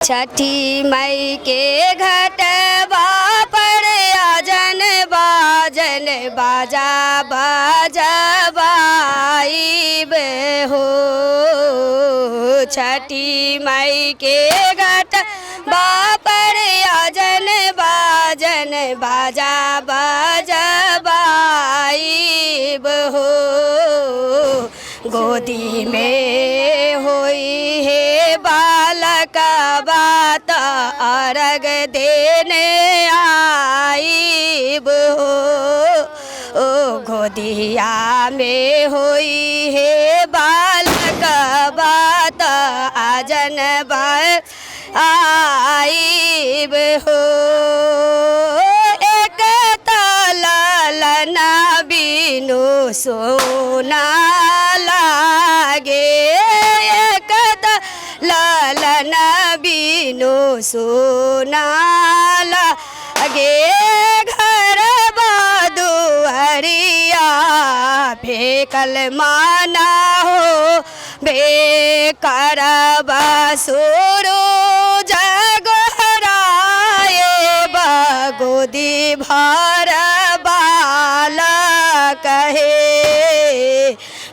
छठी मई के घटबा पर आजन बाजन बाजा बजबाइब हो। छठी मई के घटबा पर आजन बाजन बाजा बजबाइब हो। गोदी में होई हे बालक बात अर्घ देने आइब हो। ओ गोदिया में होई हे बालक बात आजन आइब हो। एक तलना बिनु सोना लागे, एक ललना बिनु सोना लागे। घर बदुअरिया फेकल माना हो बेकर बसुरु जगहराए बगोदी भर बाला कहे।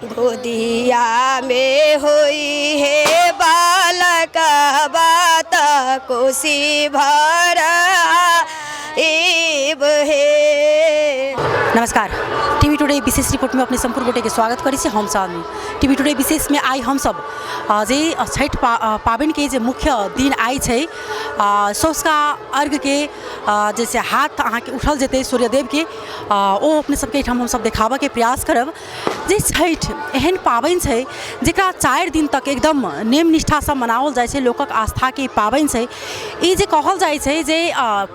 गोदिया में होई हे बालक बात कोसी भर आइब हे। नमस्कार, टीवी टुडे विशेष रिपोर्ट में अपने संपूर्ण गोटे के स्वागत करै छी। हम सब टीवी टुडे विशेष में आइ हम सब जे छठि पाबनि के जे मुख्य दिन आइ छै, सौसका अर्घ के जैसे हाथ अहाँके उठल जेतै सूर्यदेव के, ओ अपने सबके एहिठाम हमसब देखाबऽके प्रयास करब। जे छठि एहन पाबनि छै जकरा 4 दिन तक एकदम नियम निष्ठासँ मनाओल जाइ छै, लोकक आस्थाके ई पाबनि छै। ई जे कहल जाइ छै जे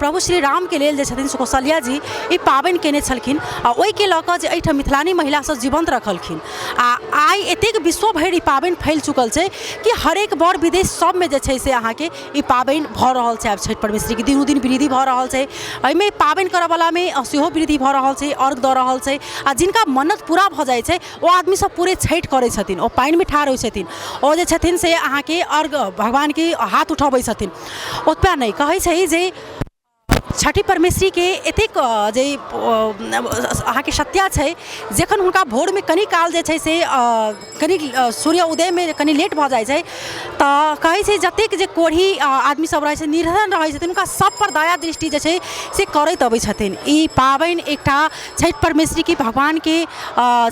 प्रभु श्री रामके लेल जे छथिन कौशल्या जी ई पाबनि केने छलखिन आ ओहिके लऽ कऽ जे एहिठाम मिथिलानी महिला सब जीवंत रखलखिन। आ आइ एतेक विश्व भरि ई पाबनि फैल चुकल छै कि हरेक बड़ विदेश सबमे जे छै से अहाँके ई पाबनि भऽ रहल छै। आब छठि परमेश्वरीके दिनों दिन वृद्धि भऽ रहल छै, एहिमे पाबनि करऽवलामे सेहो वृद्धि भऽ रहल छै, अर्घ दऽ रहल छै। आ जिनका मन्नत पूरा भऽ जाइ छै ओ आदमी सब पूरे छठि करै छथिन, ओ पानिमे ठाढ़ होइ छथिन, ओ जे छथिन से अहाँके अर्घ भगवानके हाथ उठबै छथिन। ओतबा नहि कहै छै जे छठि परमेश्वरीके एतेक जे अहाँके सत्या छै, जखन हुनका भोरमे कनि काल जे छै से कनि सूर्य उदयमे कनि लेट भऽ जाइ छै तऽ कहै छै जतेक जे कोढ़ी आदमी सब रहै छै, निर्धन रहै छथिन, हुनका सबपर दया दृष्टि जे छै से करैत अबै छथिन। ई पाबनि एकटा छठि परमेश्वरीके भगवानके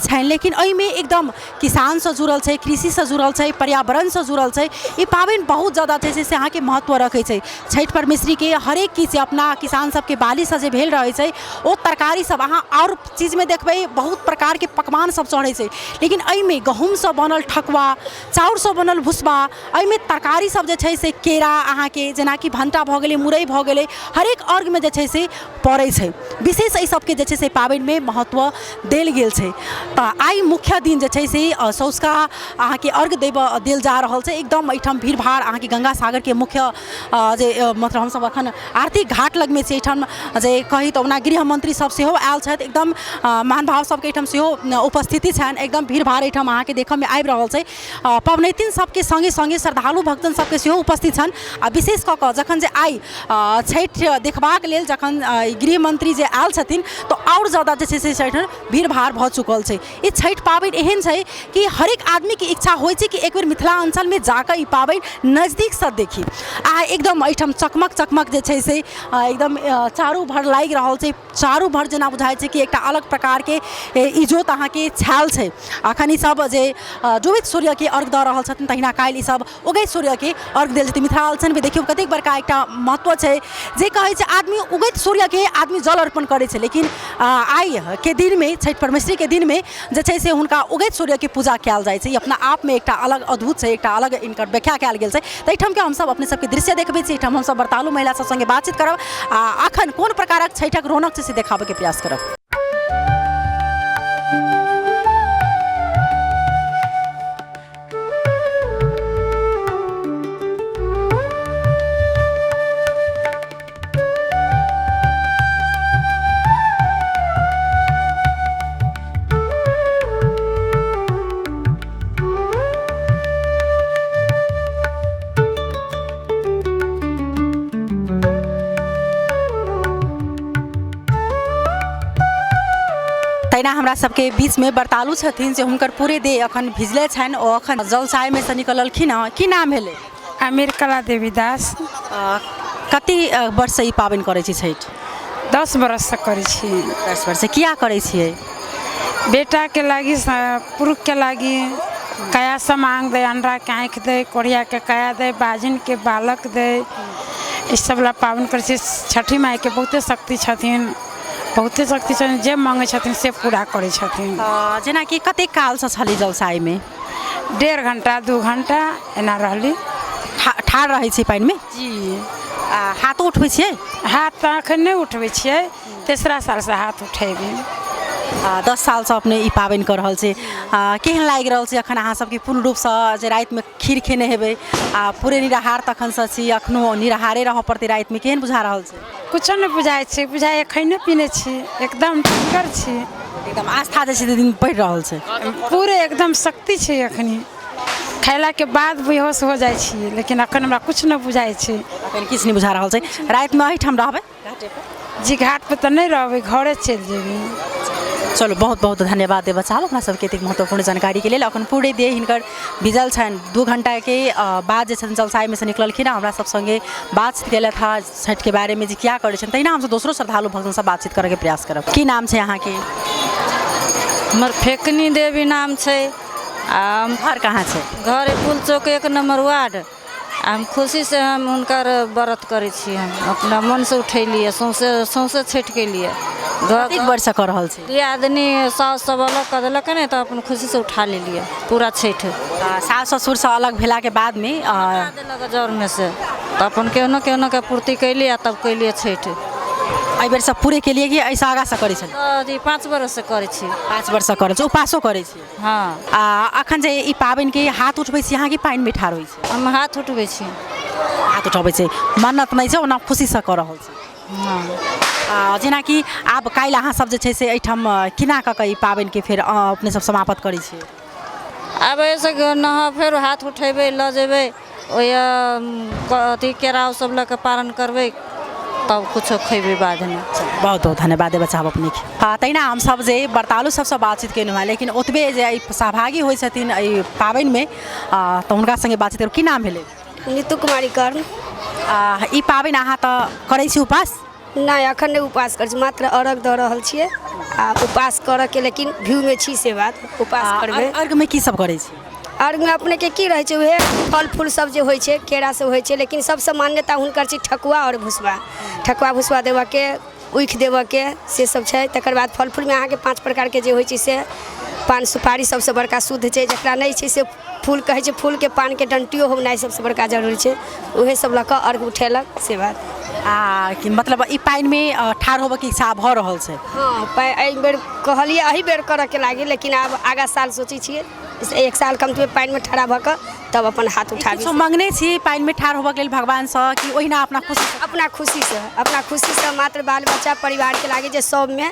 छनि, लेकिन एहिमे एकदम किसानसँ जुड़ल छै, कृषिसँ जुड़ल छै, पर्यावरणसँ जुड़ल छै। ई पाबनि बहुत जादा जे छै से अहाँके महत्व रखै छै। छठि परमेश्वरीके हरेक किछु अपना किसान सबके बालीसँ जे भेल रहै छै ओ तरकारी सब अहाँ आओर चीजमे देखबै बहुत प्रकारके पकवान सब चढ़ै छै, लेकिन एहिमे गहूमसँ बनल ठकुआ, चाउरसँ बनल भुसबा, एहिमे तरकारी सब जे छै से केरा अहाँके जेनाकि भण्टा भऽ गेलै, मुरइ भऽ गेलै, हरेक अर्घमे जे छै से पड़ै छै। विशेष एहि सबके जे छै से पाबनिमे महत्व देल गेल छै। तऽ आइ मुख्य दिन जे छै से सौसका अहाँके अर्घ देबऽ देल जा रहल छै। एकदम एहिठाम भीड़ भाड़ अहाँके गंगा सागरके मुख्य जे मतलब हमसब अखन आरती घाट लगमे छी। एहिठाम जे कही तऽ ओना गृह मंत्री सब सेहो आयल छथि, एकदम महानुभाव सबके एहिठाम सेहो उपस्थिति छनि। एकदम भीड़ भाड़ एहिठाम अहाँके देखऽमे आबि रहल छै। पबनैतिन सबके सङ्गे सङ्गे श्रद्धालु भक्तजन सबके सेहो उपस्थित छनि। आ विशेष कऽ कऽ जखन जे आइ छठि देखबाक लेल जखन गृह मंत्री जे आयल छथिन तऽ आओर जादा जे छै से एहिठाम भीड़ भाड़ भऽ चुकल छै। ई छठि पाबनि एहन छै कि हरेक आदमीके इच्छा होइ छै कि एक बेर मिथिला अञ्चलमे जाकऽ ई पाबनि नजदीकसँ देखी। आ एकदम एहिठाम चकमक चकमक जे छै से एकदम चारू भर लागि रहल छै, चारू भर जेना बुझाइ छै कि एकटा अलग प्रकारके इजोत अहाँके छायल छै। अखन ई सब जे डूबैत सूर्यके अर्घ दऽ रहल छथिन, तहिना काल्हि ई सब उगैत सूर्यके अर्घ देल जेतै। मिथिला अञ्चलमे देखियौ कतेक बड़का एकटा महत्व छै जे कहै छै आदमी उगैत सूर्यके आदमी जल अर्पण करै छै, लेकिन आइके दिनमे छठि परमेश्वरीके दिनमे जे छै से हुनका उगैत सूर्यके पूजा कयल जाइ छै। ई अपना आपमे एकटा अलग अद्भुत छै, एकटा अलग हिनकर व्याख्या कयल गेल छै। तऽ एहिठामके हमसब अपने सबके दृश्य देखबै छी। एहिठाम हमसब व्रतालु महिला सब सङ्गे बातचीत करब आ अखन कोन प्रकारक छठिक रौनक छै से देखाबऽके प्रयास करब। तहिना हमरा सबके बीचमे व्रतालु छथिन जे हुनकर पूरे देह अखन भिजले छनि, ओ अखन जलसायमे सँ निकललखिन हँ। की नाम भेलै? अमीर कला देवी दास। कते वर्षसँ ई पाबनि करै छी छठि? 10 बरससँ करै छी। 10 वर्षसँ किया करै छियै? बेटाके लागि, पुरुषके लागि, काया समांग दै, अंडराके आँखि दै, कोढ़ियाके काया दै, बाजिनके बालक दै, ई सब ला पाबनि करै छी। छठि माइके बहुते शक्ति छथिन, बहुते शक्ति छथिन, जे माँगै छथिन से पूरा करै छथिन। जेनाकि कतेक कालसँ छलै जलसाइमे? 1.5 घंटा 2 घंटा एना रहली। ठाढ़ रहै छी पानिमे? जी। आ हाथो उठबै छियै? हाथ तऽ एखन नहि उठबै छियै, तेसरा सालसँ हाथ उठेबै। 10 सालसँ अपने ई पाबनि कऽ रहल छी, केहन लागि रहल छै अखन अहाँ सबके पूर्ण रूपसँ जे रातिमे खीर खेने हेबै आ पूरे निराहार तखनसँ छी, अखनो निराहारे रहऽ पड़तै रातिमे, केहन बुझा रहल छै? कुछो नहि बुझाइ छै, बुझाइए खैने पीने छी, एकदम ढङ्गर छी। एकदम आस्था जे छै दिन बढ़ि रहल छै। पूरे एकदम शक्ति छै। अखनी खयलाके बाद बेहोश हो जाइ छी, लेकिन अखन हमरा किछु नहि बुझाइ छै। अखन किछु नहि बुझा रहल छै। रातिमे एहिठाम रहबै? जी, घाट पर तऽ नहि रहबै, घरे चलि जेबै। चलू, बहुत बहुत धन्यवाद देबऽ चाहब अपना सबके एतेक महत्वपूर्ण जानकारीके लेल। अखन पूरे देह हिनकर भिजल छनि, 2 घंटाके बाद जे छनि जलसाइमे से निकललखिन हँ, हमरा सब सङ्गे बातचीत केलथि हँ छठिके बारेमे जे किया करै छनि। तहिना हमसब दोसरो श्रद्धालु भक्तसँ बातचीत करऽके प्रयास करब। की नाम छै अहाँके? हमर फेकनी देवी नाम छै। आ घर कहाँ छै? घर पुल चौक 1 नम्बर वार्ड। आ हम खुशीसँ हम हुनकर व्रत करै छी, हम अपना मनसँ उठेलियै, सौंसे सौंसे छठि केलियै। कतेक वर्षसँ कऽ रहल छी? दियादनी साउस सब अलग कऽ देलक ने, तऽ अपन खुशीसँ उठा लेलियै पूरा छठि। सास ससुरसँ अलग भेलाके बादमे उठा देलक जरमे से, तऽ अपन केहनो केहनो के पूर्ति केलियै आ तब केलियै छठि। एहि बेरसँ पूरे केलियै कि एहिसँ आगाँसँ करै छलियै? अथी 5 बरससँ करै छी। 5 वर्षसँ करै छी, उपासो करै छी? हँ। आ अखन जे ई पाबनिके हाथ उठबै छी अहाँ कि पानिमे ठाढ़ होइ छी? हम हाथ उठबै छी। हाथ उठबै छी, मन्नत नहि छै, ओना खुशीसँ कऽ रहल छी। हँ। जेनाकि आब काल्हि अहाँ सब जे छै से एहिठाम केना कऽ कऽ ई पाबनिके फेर अपने सब समाप्त करै छियै? आब एहिसँ नहा फेर हाथ उठेबै, लऽ जेबै ओहि अथी केराउ सब लऽ कऽ पारण करबै, तब कुछो खयबै बादमे। बहुत बहुत धन्यवाद देबऽ चाहब अपनेके। हँ, तहिना हमसब जे व्रतालु सबसँ बातचीत केलहुँ हँ, लेकिन ओतबे जे एहि सहभागी होइ छथिन एहि पाबनिमे, तऽ हुनका सङ्गे बातचीत करू। की नाम भेलै? नीतू कुमारी कर्ण। ई पाबनि अहाँ तऽ करै छी उपास? नहि, अखन नहि उपास करै छी, मात्र अर्घ दऽ रहल छियै आ उपास करऽके लेकिन भ्यूमे छी, से बात उपास करबै। अर्घमे की सब करै छी? अर्घमे अपनेके की रहै छै, उएह फल फूल सब जे होइ छै, केरा सब होइ छै, लेकिन सबसँ मान्यता हुनकर छै ठकुआ आओर भुसबा। ठकुआ भुसबा देबऽके, ऊखि देबऽके, से सब छै। तकर बाद फल फूलमे अहाँके 5 प्रकारके जे होइ छै से पान सुपारी सबसँ बड़का शुद्ध छै, जकरा नहि छै से फूल कहै छै, फूलके पानके डंटियो होनाइ सबसँ बड़का जरूरी छै, उएह सब लऽ कऽ अर्घ उठेलक, से बात। आ कि मतलब ई पानिमे ठाढ़ होबऽके इच्छा भऽ रहल छै? हँ, एहि बेर कहलियै एहि बेर करऽके लागी, लेकिन आब आगाँ साल सोचै छियै 1 साल कमतमे पानिमे ठाढ़ा भऽ कऽ तब अपन हाथ उठाबी। किछो मंगने छी पानिमे ठाढ़ होबऽके लेल भगवानसँ कि ओहिना अपना खुशी? अपना खुशीसँ, अपना खुशीसँ, मात्र बाल बच्चा परिवारके लागी जे सबमे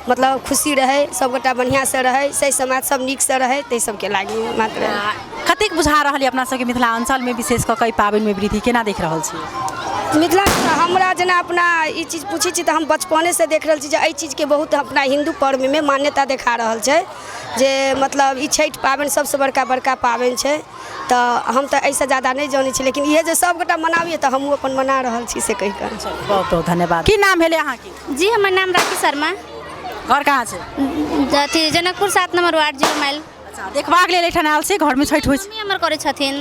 मतलब खुशी रहै, सबगोटा बढ़िआँसँ रहै, सही समाज सब नीकसँ रहै, ताहि सबके लागी मात्र। कतेक बुझा रहल यऽ अपना सबके मिथिलाञ्चलमे विशेष कऽ कऽ ई पाबनिमे वृद्धि केना देख रहल छी? मिथिला हमरा जेना अपना ई चीज पूछै छी तऽ हम बचपनेसँ देख रहल छी जे एहि चीजके बहुत अपना हिन्दू पर्वमे मान्यता देखा रहल छै, जे मतलब ई छठि पाबनि सबसँ बड़का बड़का पाबनि छै, तऽ हम तऽ एहिसँ ज्यादा नहि जनै छी, लेकिन इएह जे सबगोटा मनाबैए तऽ हमहूँ अपन मना रहल छी, से कहि कऽ। बहुत बहुत धन्यवाद। की नाम भेलै अहाँके? जी, हमर नाम राखी शर्मा। घर कहाँ छै? अथी जनकपुर 7 नम्बर वार्ड 0 माइल। अच्छा, देखबाक लेल एहिठाम आयल छी, घरमे छठि होइ छै? मम्मी हमर करै छथिन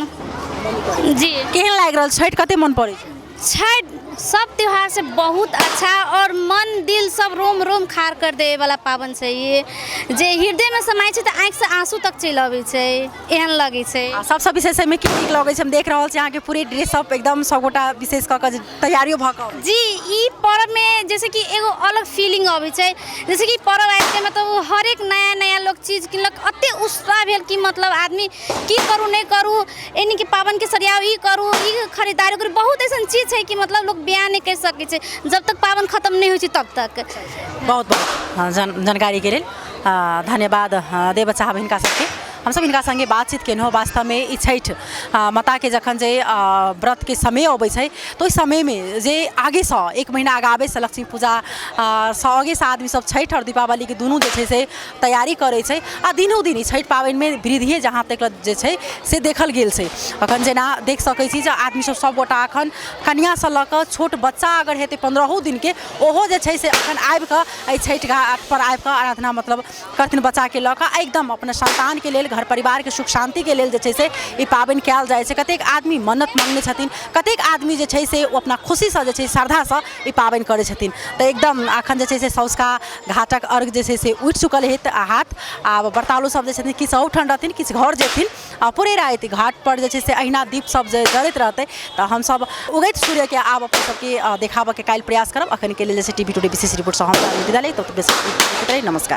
जी। केहन लागि रहल छठि, कते मन पड़ै छै? छठि सब त्योहार से बहुत अच्छा और मन दिल सब रोम रोम खार कर देवे वाला पाबनि छै ये, जे हृदय में समाय छै तऽ आँखि से आंसू तक चलि अबै छै, एहन लगै छै। आ सबसँ विशेष एहिमे की नीक लगै छै? हम देख रहल छी अहाँके पूरे ड्रेस अप एकदम सबगोटा विशेष कऽ कऽ जे तैयारियो भऽ कऽ। जी, ई पर्व में जैसे कि एगो अलग फीलिंग अबै छै, जैसे कि पर्व आबिते मतलब हरेक नया नया लोक चीज किनलक, एते उत्साह भेल कि मतलब आदमी की करू नहि करू, यानी कि पाबनिके सरियाउ, ई करू, ई खरीदारी करू, बहुत अइसन चीज छै कि मतलब लोक बयान नहि करि सकै छै जब तक पाबनि खतम नहि होइ छै तब तक। बहुत बहुत जानकारीके लेल धन्यवाद देबऽ चाहब हिनका सबके। हमसब हिनका सङ्गे बातचीत केलहुँ। वास्तवमे ई छठि माताके जखन जे व्रतके समय अबै छै तऽ ओहि समयमे जे आगेसँ एक महीना आगाबेसँ लक्ष्मी पूजा सँ आगेसँ आदमी सब छठि आओर दीपावलीके दुनू जे छै से तैयारी करै छै आ दिनो दिन ई छठि पाबनिमे वृद्धिये जहाँ तक जे छै से देखल गेल छै। अखन जेना देख सकै छी जे आदमी सब सबगोटा अखन कनिआँसँ लऽ कऽ छोट बच्चा अगर हेतै 15 दिनके, ओहो जे छै से अखन आबिकऽ एहि छठि घाटपर आबिकऽ आराधना मतलब करथिन बच्चाके लऽ कऽ। एकदम अपना सन्तानके लेल, घर परिवारके सुख शान्तिके लेल जे छै से ई पाबनि कयल जाइ छै। कतेक आदमी मन्नत मङ्गने छथिन, कतेक आदमी जे छै से ओ अपना खुशीसँ जे छै श्रद्धासँ ई पाबनि करै छथिन। तऽ एकदम अखन जे छै से सँझुका घाटक अर्घ जे छै से उठि चुकल हेत हाथ। आब व्रतालु सब जे छथिन किछु अहुठाम रहथिन, किछु घर जेथिन आ पूरे राति घाटपर जे छै से अहिना दीप सब जे जरैत रहतै। तऽ हमसब उगैत सूर्यके आब अपन सबके देखाबऽके काल्हि प्रयास करब। अखनके लेल जे छै टीवी टुडे विशेष रिपोर्टसँ हम विदा लै, तब नमस्कार।